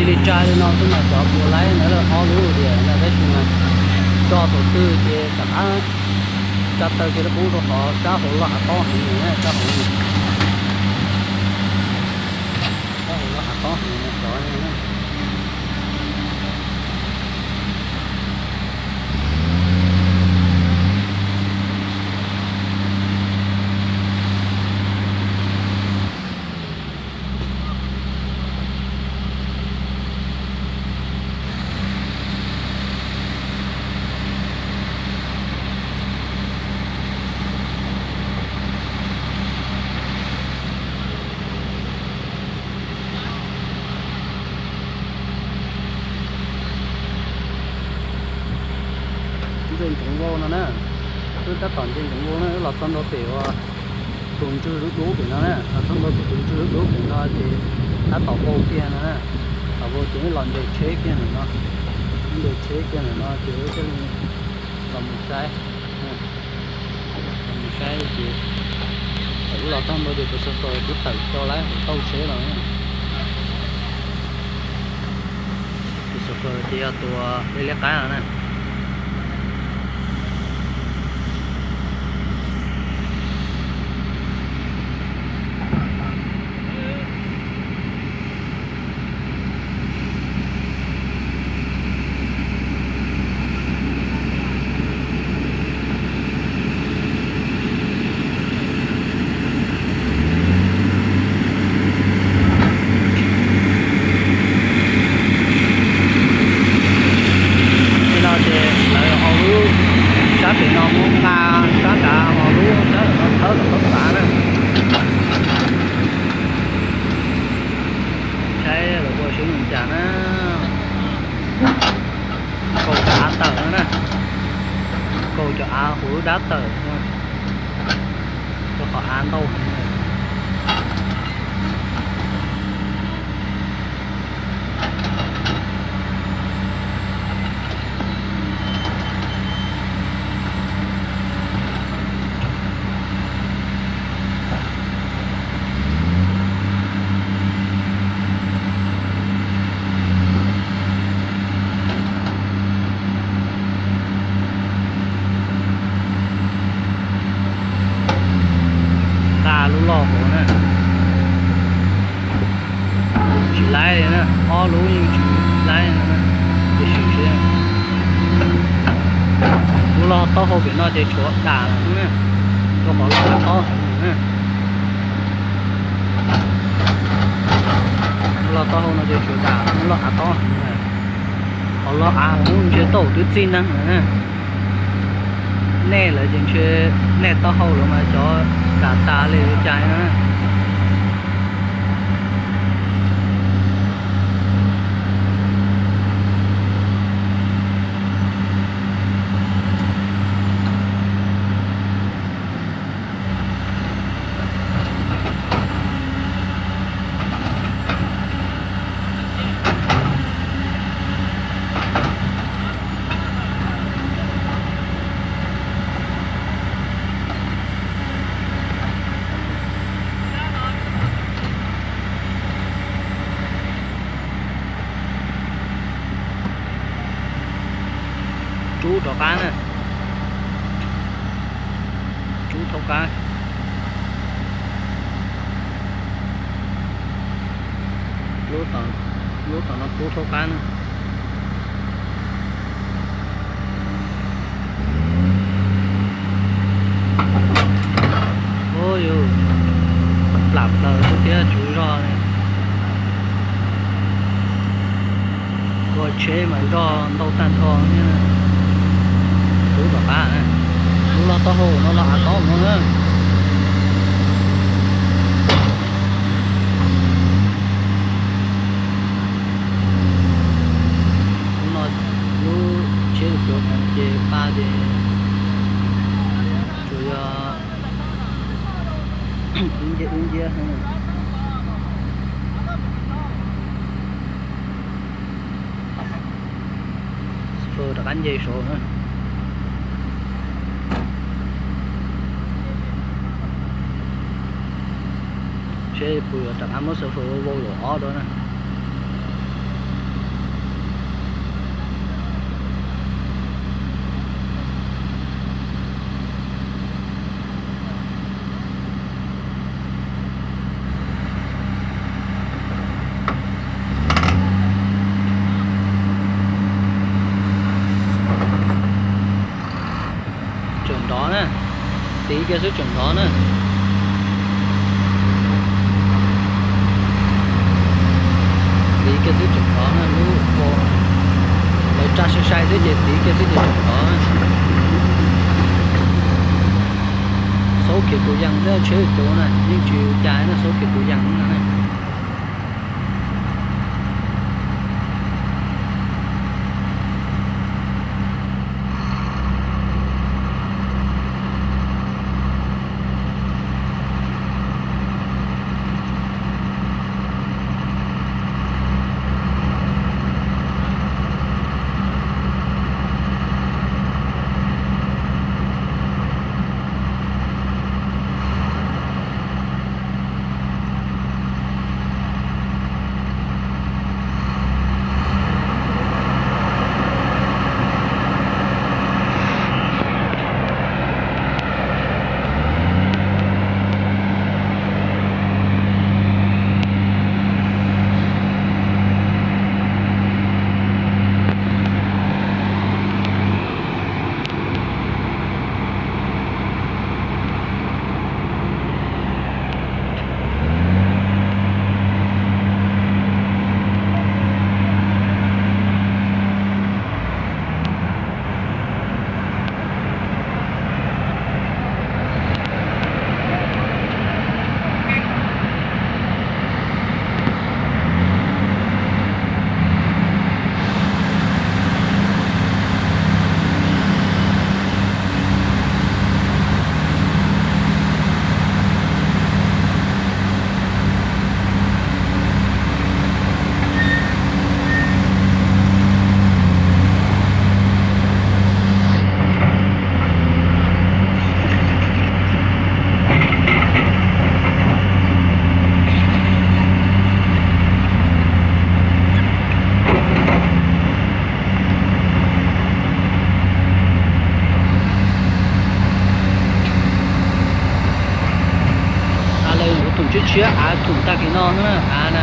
Li tsa li no xwb mas cov puas laib ntawd ob lub tiag no, tab sis mas tso thaum twg ces rov qab tsa taw kiag rau qub rau qhov sab hauv loj av tob heev, sab hauv, sab hauv loj av tob heev cov. Ntsia ntsoov vau no na, wb tab tom ntsia ntsoov vau na, wb los txog ntua pem uas tus ntswg dub dub pem no na, los txog ntua pem tus ntswg dub dub pem no ces tab tom vau kiag no na, tom vau ces wb los nres tsheb kiag ntawm no, nres tsheb kiag ntawm no ces wb thiaj li los mus saib, los mus saib ces thaum wb los txog ntua ces tus xav fas twb tawm rau lawm hauv tauj tsheb los. Tus xav fas ces yog tus liab liab qab no na. Li no ces lawv hauv lub sab pem no muab nqa sab nrad, hauv lub sab no thawb los txhob xav na. Saib lawv ua siab zoo cas na. Kaus cov av tawm no na, kaus cov av hauv lub dab tawm, rau qhov av ntau heev. Nqa lub loj hauv na, tsis laib li na, ob lub yeej tsis laib no, tiam sis lub loj taub hau pem no ces tshuav dam lawm xwb na, rau qhov loj av tob heev na. Lub loj taub hau no ces tshuav dam, lub loj av tob heev na. Qhov loj av ub ntshe tau twb txij neeg lawm na. Nej lawv ces ntshe nej taub hau los mas xyov dam tas li ua cas na. Rub rov qab na, rub thaub qab. Lub tom no rub thaub qab na. Ub yus, plam plaws xwb thiab tswv zog li. Ua tsheb mas zog ntau tag nrho thiab. Rub tom qab, lub loj taub hau no los av tob no na. Lub no lub tsheb pluav ces pa ces tsuas yog ib nciab ib nciab. Xav fas rov qab nce saud na. Seb puas yuav rov qab muab xav fas vau zaum ob dua na. Tiv kiag xwb tseem ntov na. Tiv kiag xwb tseem ntov na, lub ua lawv tsa sai sai xwb ces tiv kiag xwb ces tseem ntov na. Xauv khiav tus yees xwb, tsheb tus na yeej tsis ua cas na, xauv khiav tus yees na. Av lawv ua thum tshiab tshiab, av thum tag kis no na, av na.